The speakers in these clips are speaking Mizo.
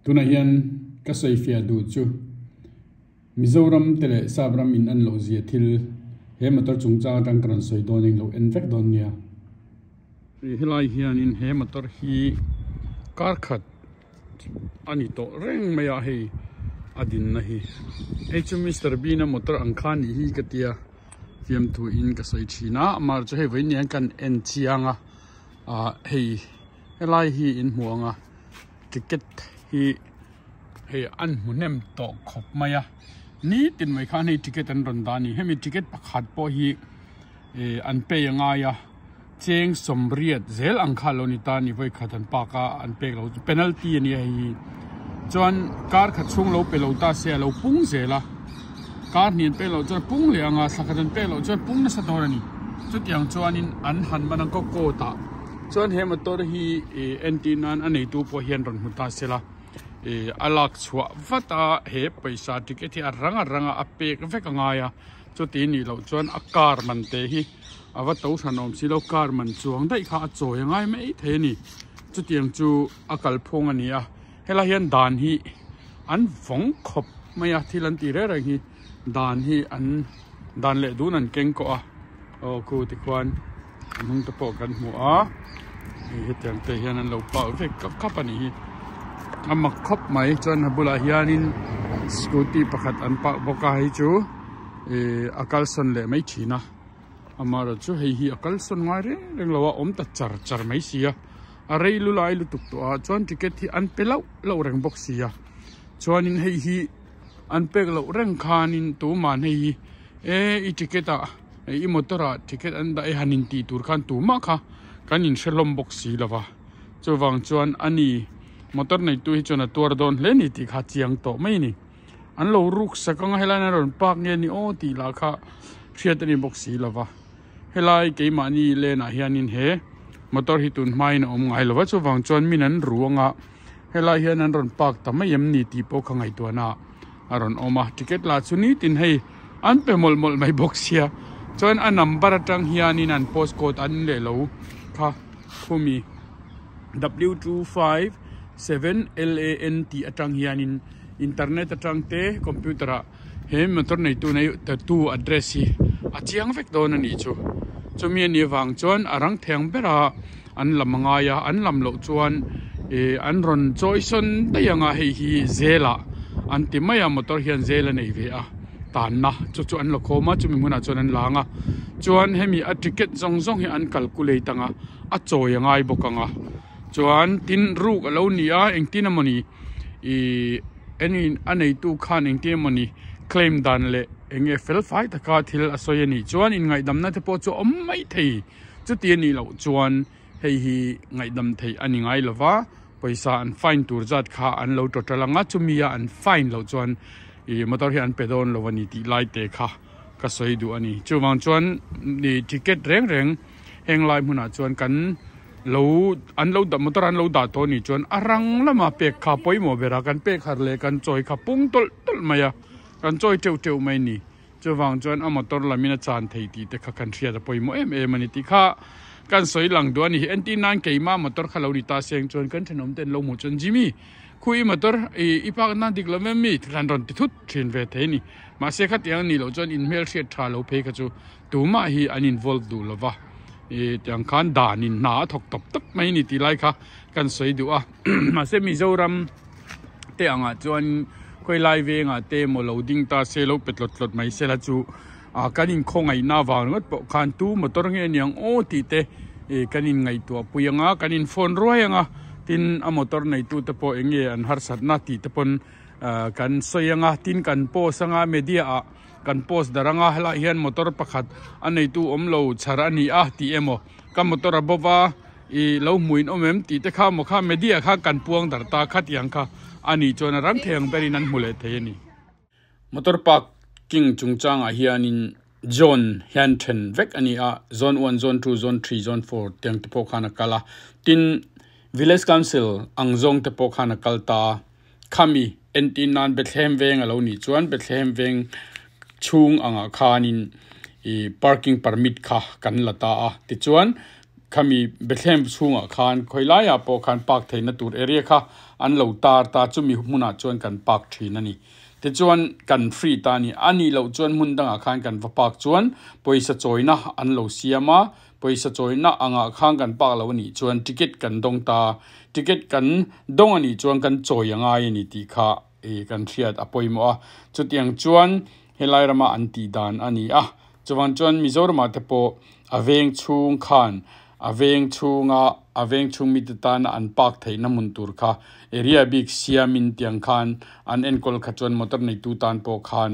Tunah hian ka sawifiah duh chu Mizoram te leh Sapram in an loh zia thil he motor chungchang atang ka rawn sawi dawn eng lo en vek dawn nia. Helai hianin he motor hi kar khat a ni tawh reng mai a hei a dinna hi hei chu Mister Bean a motor ang kha nih hi ka tia fiamthu in ka sawi thin a amaherawhchu chu hei vawiin hian kan en chiang a ah hei helai hi in hmu ang a ticket hi hei an hmu hnem tawh khawp mai a nitin mai khan hei ticket an rawn dah a ni hemi ticket pakhat pawh hi ih an pay a ngai a cheng sawmriat zel ang kha lo ni ta a ni vawikhat an park a an pek loh chu penalty a nia hei hi chuan kar khat chhung lo pe lo ta se a lo pung zel a kar hnih an pek loh chuan a pung leh ang a thla khat an pek loh chuan a pung nasa dawn a ni chutiang chuanin an han man ang kaw court ah chuan he motor hi ih entir nan a neitu pawh hian rawn hmu ta se la ih a lak chhuah vat a he pawisa ticket hi a rang a rang a a pek vek a ngai a chuti nih loh chuan a car man te hi a va to hran awm si lo car man chuang daih kha a chawi a ngai mai thei a ni chutiang chu a kalphung a ni a helai hian dan hi an vawng khawp mai a thil an tih reng reng hi dan hi an dan leh dun an keng kawh a aw khu tikhuan a hnung te pawh kan hmu a hei hetiang te hian an lo park vek khap khap a nih hi a mak khawp mai chuan a bulah hianin scooty pakhat an park bawk a hei chu ih a kalsawn leh mai thin a amaherawh chu hei hi a kalsawn ngai reng reng lo a awm ta char char mai si a a rei lu lai lutuk tawh a chuan ticket hi an pe lauh lauh reng bawk si a chuanin hei hi an pek loh reng khanin tuman hei hi e i ticket ah i motor ah ticket an dah e han in tih tur khan tumah kha kan in hre hlawm bawk si lo va chuvang chuan ani motor neitu hi chuan a tuar dawn hle ni tih kha a chiang tawh mai a ni an lo ruk sak ang a helai hian a rawn park nge ni aw tih lah kha hriat a ni bawk si lo va helai keimahni lane ah hianin he motor hi tun hmain a awm ngai lo va chuvang chuan min an ru ang a. Helai hian an rawn park ta mai em ni tih pawh ka ngaihtuahna a rawn awm a, ticket lah chu nitin hei an pe mawlh mawlh mai bawk sia chuan a number atang hianin an post code an leh lo kha khumi w 257 lan tih atang hianin internet atang te computer ah he motor neitu nei tu address hi a chiang vek dawn a nih chu chumi a nih avang chuan a rang theng ber a. An lam a ngai a, an lam loh chuan ih an rawn chawi sawn daih ang a, hei hi zelah an ti mai a, motor hian zel a nei ve a, tanna chu chu an la khawm a, chumi hmunah chuan an lang a, chuan hemi a ticket zawng zawng hi an calculate ang a, a chawi a ngai bawk ang a, chuan tin ruk a lo ni a, engtin emawni ih eng a neitu khan engtin emawni claim dan leh eng nge fel fai taka thil a sawi a nih chuan inngaihdamna te pawh chu a awm maithei. Chuti a nih loh chuan hei hi ngaihdam theih a ni ngai lo va, pawisa an fine tur zat kha an lo total ang a, chumi a an fine loh chuan ih motor hi an pe dawn lo a ni tih lai te kha ka sawi duh a ni. Chuvang chuan ih ticket reng reng heng lai hmunah chuan kan lo an lo dah motor an lo dah tawh a nih chuan a rang lama pek kha pawimawh ber a, kan pek harh leh kan chawi kha pung tawlh tawlh mai a, kan chawi teuh teuh mai a ni. Chuvang chuan a motor lamin a chan thei tih te kha kan hriat a pawimawh em em a ni tih kha kan sawi lang duh a ni. Entir nan keimah motor kha lo ni ta seng chuan kan thenawm ten lo hmuh chuan Jimmy khu i motor i park nan dik lo em mi ti khan rawn ti thut thin ve thei a ni. Mahse khatiang a nih loh chuan in hmelhriat tha lo phei kha chu tumah hi an involve duh lo va, i tiang khan danin hna a thawk tawp tawp mai a ni tih lai kha kan sawi duh a. Mahse Mizoram. Te angah chuan khawilai vengah te emaw lo ding ta se lo pe tlawt tlawt mai sela chu ah kan inkhawngaihna avang ringawt pawh khan tu motor nge aniang aw tih te ih kan inngaihtuah pui ang a kan in phone ruai ang a tin a motor neitu te pawh eng nge an harsatna tih te pawn ah kan sawi ang a tin kan post ang a media ah kan post darh ang a helaiah hian motor pakhat a neitu awm lo chhar a ni a tih emaw ka motor a bawk a. I lo hmuin awm em tih te kha maw kha media kha kan puang dar ta kha tiang kha a nih chuan a rang thei ang berin an hmu leh thei a ni. Motor parking chungchangah hianin zone hian then vek a ni a, zone one, zone two, zone three, zone four tiang te pawh khan a kal a, tin village council ang zawng te pawh khan a kal ta a, khami entir nan Bethlehem veng a lo nih chuan Bethlehem veng chhung angah khanin ih parking permit kha kan la ta a, tichuan. Khami Bethlehem chhungah khan khawi laiah pawh khan park theihna tur area kha an lo tar ta chumi hmunah chuan kan park thin a ni. Tichuan kan free ta a ni. A nih loh chuan hmun dangah khan kan va park chuan pawisa chawina an lo siam a, pawisa chawina angah khan kan park lo a nih chuan ticket kan dawng ta. Ticket kan dawng a nih chuan kan chawi a ngai a ni tih kha kan hriat a pawimawh a. Chutiang chuan helai rama an tih dan a ni a. Chuvang chuan Mizoramah te pawh a veng chhung khan a veng chhunga a veng chhung mite tana an park theihna hmun tur kha area bik siamin tiang khan an enkawl kha chuan motor neitu tan pawh khan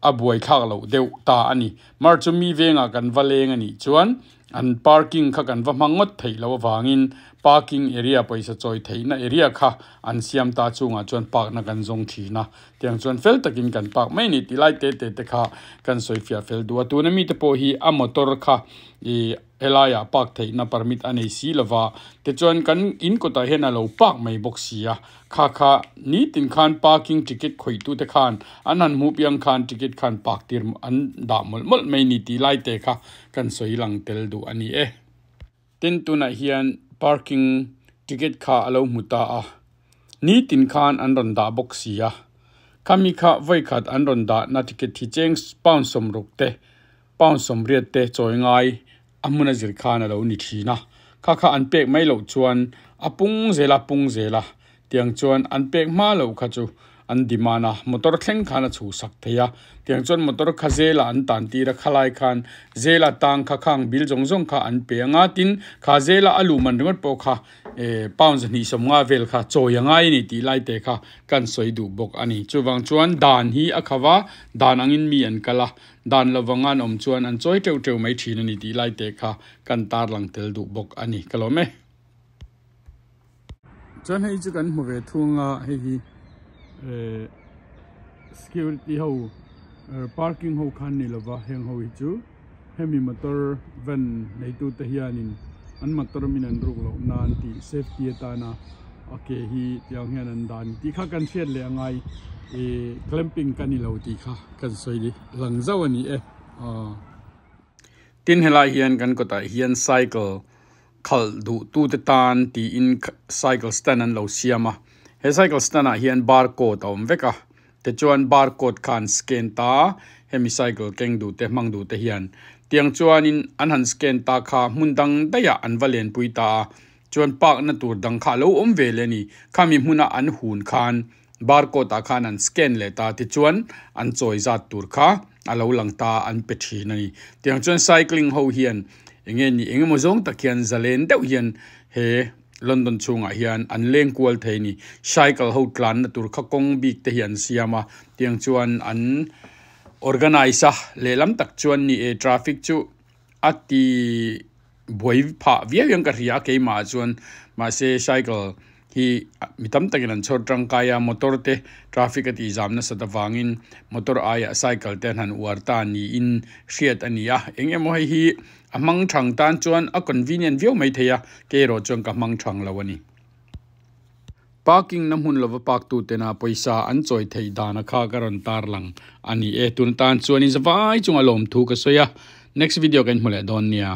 a buai thlak loh deuh ta a ni. Mar chu mi vengah kan va leng a nih chuan an parking kha kan va hmang ngawt theih loh avangin parking area pawisa chawi theihna area kha an siam ta chungah chuan park na kan zawng thin a. Tiang chuan fel takin kan park mai a ni tih lai te te te kha kan sawi fiah fel duh a. Tuna mite pawh hi a motor kha ih helaiah park theihna permit a nei si lova tichuan kan in kawtah hian a lo park mai bawk si a. Kha kha nitin khan parking ticket khawih tute khan an han hmuh piang khan ticket khan park tir an dah mawlh mawlh mai a ni tih lai te kha kan sawi lang tel duh a ni e. Tin tunah hian parking ticket kha a lo hmu ta a, nitin khan an rawn dah bawk si a, khami kha vawikhat an rawn dahna ticket hi cheng pound sawmruk te pound sawmriat te chawi ngai a hmun a zir khan a lo ni thin a, kha kha an pek mai loh chuan a pung zel a pung zel a, Tiang chuan an pek hma loh kha chu an demand a, motor thleng khan a chhuhsak thei a. Tiang chuan motor kha zela an tan tir a, khalai khan zela tang kha khang bill zawng zawng kha an pe anga, tin kha zela a luh man ringawt pawh kha eh pound zahnih sawmnga vel kha chawi a ngai a ni tih lai te kha kan sawi duh bawk a ni. Chuvang chuan dan hi a kha va, dan angin mi an kal a, dan lovanga an awm chuan an chawi teuh teuh mai thin a ni tih lai te kha kan tarlang tel duh bawk a ni. Ka lawm e. Chuan hei chu kan hmu ve thung a hei hi eh security ho parking ho khan ni lova heng ho hi chu hemi motor van neitu te hianin an motor min an ruk loh nan tih safety atana a ke hi tiang hian an dan tih kha kan hriat leh angai ih clamping ka ni lo tih kha kan sawi lang zauh a ni e aw. Tin helai hian kan kawtah hian cycle khalh duh tute tan tiin cycle stand an lo siam a he cycle stand ah hian bar code a awm vek a tichuan bar code kha an scan ta a hemi cycle keng duh te hmang duh te hian tiang chuanin an han scan ta kha hmun dang daih ah an va lenpui ta a chuan park na tur dang kha a lo awm ve leh a ni khami hmuna an hun khan bar code ah khan an scan leh ta tichuan an chawi zat tur kha a lo lang ta an pe thin a ni tiang chuan cycling ho hian eng nge ni eng emaw zawng tak hian zalen deuh hian he London chhungah hian an leng kual thei a ni cycle ho tlanna tur kha kawng bik te hi an siam a tiang chuan an organize a lehlam tak chuan ni e traffic chu a ti buai phah viau hian ka hria a keimah ah chuan mahse cycle hi mi tam takin an chhawr tangkai a motor te traffic a tih zam nasat avangin motor aiah cycle te an han uar ta niin hriat a ni a eng emaw hei hi a hmang thang tan chuan a convenient viau mai thei a kei erawh chuan ka hmang thang lo a ni. Parking na hmun lova park tu tena pawisa an chawi theih dana kha ka rawn tarlang a ni e. Tun atan chuan in zavai chunga lawmthu ka sawi a, next video ka inhmu leh dawn nia.